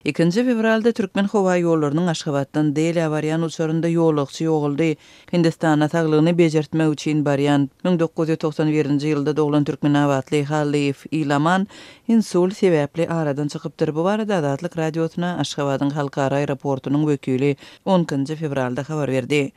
Ikinji fewralda Türkmenhowaýollarynyň Aşgabatdan Delä barýan uçarynda ýolagçy ýogaldy. Hindistana saglygyny bejertmek üçin barýan, 1991-nji ýylda doglan türkmenabatly Hallyýew Ilaman insult sebäpli aradan çykypdyr. Bu barada Azatlyk Radiosyna Aşgabadyň halkara aeroportunyň wekili on ikinji fewralda habar berdi.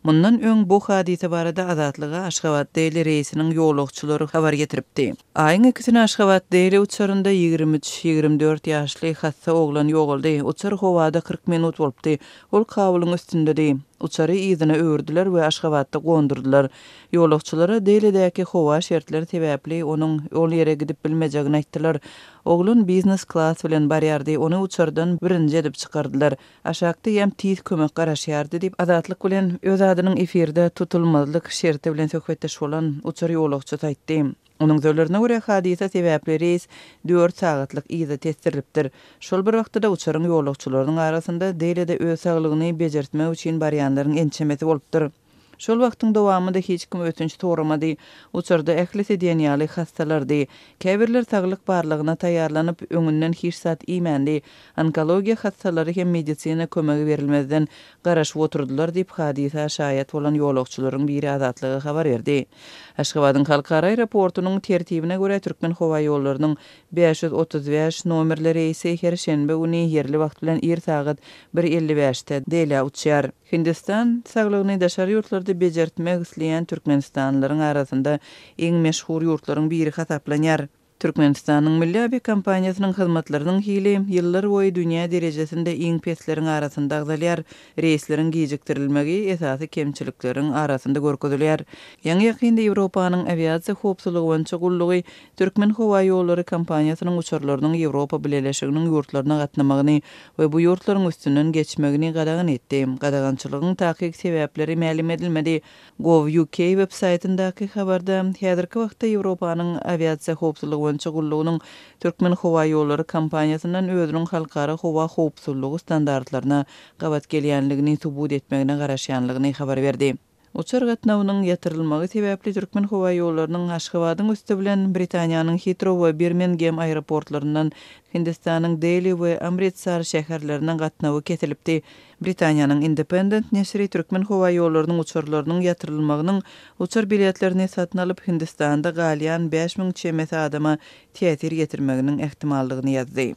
Mundan öň bu hadysa barada Azatlyga Aşgabat-Deli reýsiniň ýolagçylary habar getiripdi. Aýyň ikisine Aşgabat-Deli uçarynda 23, 24 ýaşly hassa oglan ýogaldy. Uçar howada 40 minut bolupdy. Ol Kabulyň üstündedi. Uçary yzyna öwürdiler we Aşgabatda gondurdylar. Ýolagçylara Delidäki howa şertleri sebäpli onuň ol ýere gidip bilmejegini aýtdylar. Oglan biznes klas bilen barýardy, ony uçardan birinji edip çykardylar. Aşakda ýam tiz kömek garaşýardy diýip, Azatlyk bilen öz adynyň efirde tutulmazlyk şerti bilen söhbetdeş bolan uçar ýolagçysy aýtdy. Onuň sözlerine görä, hadysa sebäpli reýs dört sagatlyk yza tesdirilipdir. Şol bir wagtda-da uçaryň ýolagçylarynyň arasynda Delide öz saglygyny bejertmek üçin barýanlaryň ençemesi bolupdyr. Şol wagtyň dowamynda hiç kim ötünç soramady. Uçarda ählisi diýen ýaly hassalardy. Käbirler saglyk barlagyna taýýarlanyp, öňünden hiç zat iýmändi. Onkologiýa hassalary hem medisina kömegi berilmezden garaşyp oturdylar diýip, hadysa şaýat bolan ýolagçylaryň biri Azatlyga habar berdi. Aşgabadyň halkara aeroportunyň tertibine görä, Türkmenhowaýollarynyň 535 nomerli reýsi her şenbe güni ýerli wagt bilen ir sagat bir 55-de Delä uçýar. Hindistan saglygyny daşary ýurtlarda bejertmek isleýän türkmenistanlylaryň arasynda iň meşhur ýurtlaryň biri hasaplanýar. Türkmenistanyň milli awiakompaniýasynyň hyzmatlarynyň hili ýyllar boýy dünýä derejesinde iň pesleriň arasynda agzalýar. Reýsleriň gijikdirilmegi esasy kemçilikleriň arasynda görkezilýär. Ýaňy-ýakynda Ýewropanyň awiasiýa howpsuzlygy boýunça gullugy Türkmenhowaýollary kompaniýasynyň uçarlarynyň Ýewropa Bileleşiginiň ýurtlaryna gatnamagyny we bu ýurtlaryň üstünden geçmegini gadagan etdi. Gadagançylygyň takyk sebäpleri mälim edilmedi. Gov. UK web saýtyndaky habarda, häzirki wagtda Ýewropanyň awiasiýa howpsuzlygy boýunça gullugynyň Türkmenhowaýollary kompaniýasyndan özüniň halkara howa howpsuzlygy standartlaryna gabat gelýänligini subut etmegine garaşýanlygyny habar berdi. Uçar gatnawynyň ýatyrylmagy sebäpli Türkmenhowaýollarynyň Aşgabadyň üsti bilen Britaniýanyň Hitrow we Birmingem aeroportlaryndan Hindistanyň Deli we Amritsar şäherlerine gatnawy kesilipdi. Britaniýanyň Independent neşiri Türkmenhowaýollarynyň uçarlarynyň ýatyrylmagynyň uçar biletlerini satyn alyp Hindistanda galýan 5000 çemesi adama täsir ýetirmeginiň ähtimallygyny ýazdy.